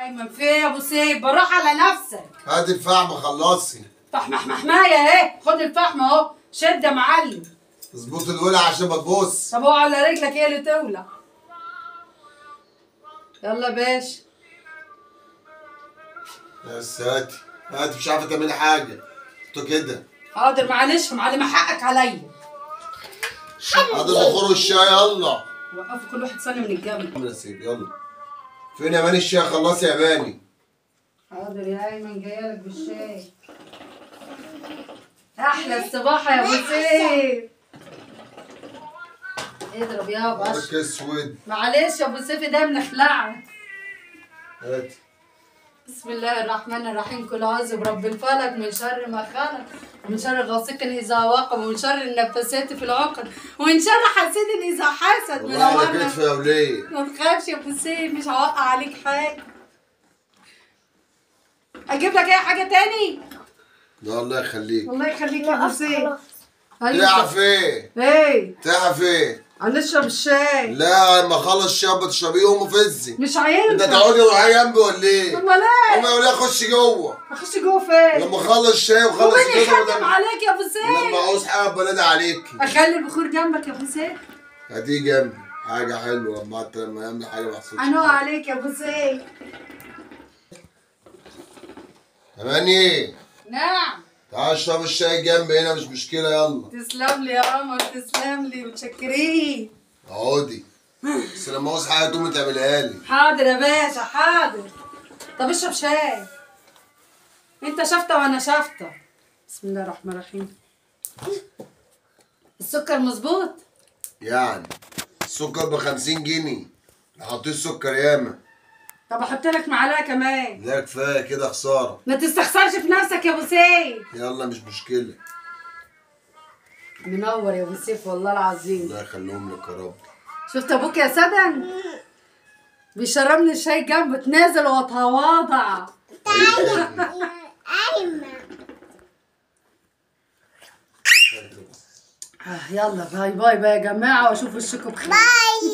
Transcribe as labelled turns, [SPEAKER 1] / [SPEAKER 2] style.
[SPEAKER 1] ايمن في ايه يا ابو سيف؟ بالراحة على نفسك.
[SPEAKER 2] هات الفحم خلصي.
[SPEAKER 1] فحم حماية اهي، خد الفحم اهو، شد يا معلم.
[SPEAKER 2] اظبط الولع عشان ما تبص.
[SPEAKER 1] طب هو على رجلك هي اللي تولع. يلا يا باشا.
[SPEAKER 2] بس هاتي هاتي، مش عارفه تعملي حاجة. انتوا كده.
[SPEAKER 1] حاضر معلش يا معلم، حقك عليا.
[SPEAKER 2] حاضر البخور والشاي يلا.
[SPEAKER 1] وقفوا كل واحد ثانية من الجنب.
[SPEAKER 2] يا سيدي يلا. فين يا ماني الشاي؟ خلصي يا ماني.
[SPEAKER 1] حاضر يا ايمن، جايلك بالشاي. احلى الصباح يا ابو سيف. اضرب يابا.
[SPEAKER 2] وشك اسود.
[SPEAKER 1] معلش يا ابو سيف ده بنخلعه.
[SPEAKER 2] هاتي.
[SPEAKER 1] بسم الله الرحمن الرحيم، كل اعوذ برب الفلق من شر ما خلق، ومن شر غاسق اذا وقب، ومن شر النفاثات في العقد، ومن شر حاسد اذا حسد.
[SPEAKER 2] والله على كتفي يا وليه.
[SPEAKER 1] ما تخافش يا ابو سيف، مش هوقع عليك حاجة. اجيب لك اي حاجة تاني؟
[SPEAKER 2] لا الله يخليك.
[SPEAKER 1] الله يخليك يا ابو سيف.
[SPEAKER 2] تعرف ايه؟
[SPEAKER 1] ايه؟
[SPEAKER 2] تعرف ايه؟
[SPEAKER 1] هنشرب الشاي.
[SPEAKER 2] لا لما اخلص الشاي بتشربيه قومي فزي.
[SPEAKER 1] مش هينفع.
[SPEAKER 2] انت تقعدي ورايا جنبي ولا ايه؟
[SPEAKER 1] امال ايه؟
[SPEAKER 2] قومي يا وليه خش جوه.
[SPEAKER 1] اخش جوه فين؟
[SPEAKER 2] لما اخلص الشاي وخلص
[SPEAKER 1] ومين يخدم عليك يا ابو سيف؟
[SPEAKER 2] لما اعوز حاجة بنادي عليكي.
[SPEAKER 1] اخلي البخور جنبك يا ابو سيف؟
[SPEAKER 2] هاتيه جنبي، حاجة حلوة لما يعمل حاجة ما حصلتش.
[SPEAKER 1] هنقع عليك يا ابو سيف.
[SPEAKER 2] اماني.
[SPEAKER 1] نعم.
[SPEAKER 2] تعال اشرب الشاي جنبي هنا مش مشكلة يلا.
[SPEAKER 1] تسلم لي يا قمر، تسلم لي، متشكرين.
[SPEAKER 2] اقعدي بس لما اعوز حاجة تقومي تعملها لي.
[SPEAKER 1] حاضر يا باشا حاضر. طب اشرب شاي. انت شفته وانا شفته. بسم الله الرحمن الرحيم. السكر مظبوط؟
[SPEAKER 2] يعني السكر ب 50 جنيه، حطيت سكر ياما.
[SPEAKER 1] طب احط لك معلقه كمان.
[SPEAKER 2] لا كفاية كده خسارة.
[SPEAKER 1] ما تستخسرش في نفسك يا ابو سيف.
[SPEAKER 2] يلا مش مشكلة.
[SPEAKER 1] منور يا ابو سيف والله العظيم.
[SPEAKER 2] الله يخليهم لك يا رب.
[SPEAKER 1] شفت ابوك يا سدن؟ بيشربني الشاي جنبه، تنازل وتواضع. يلا bye bye بقى يا جماعة، واشوف وشكم بخير.
[SPEAKER 3] bye.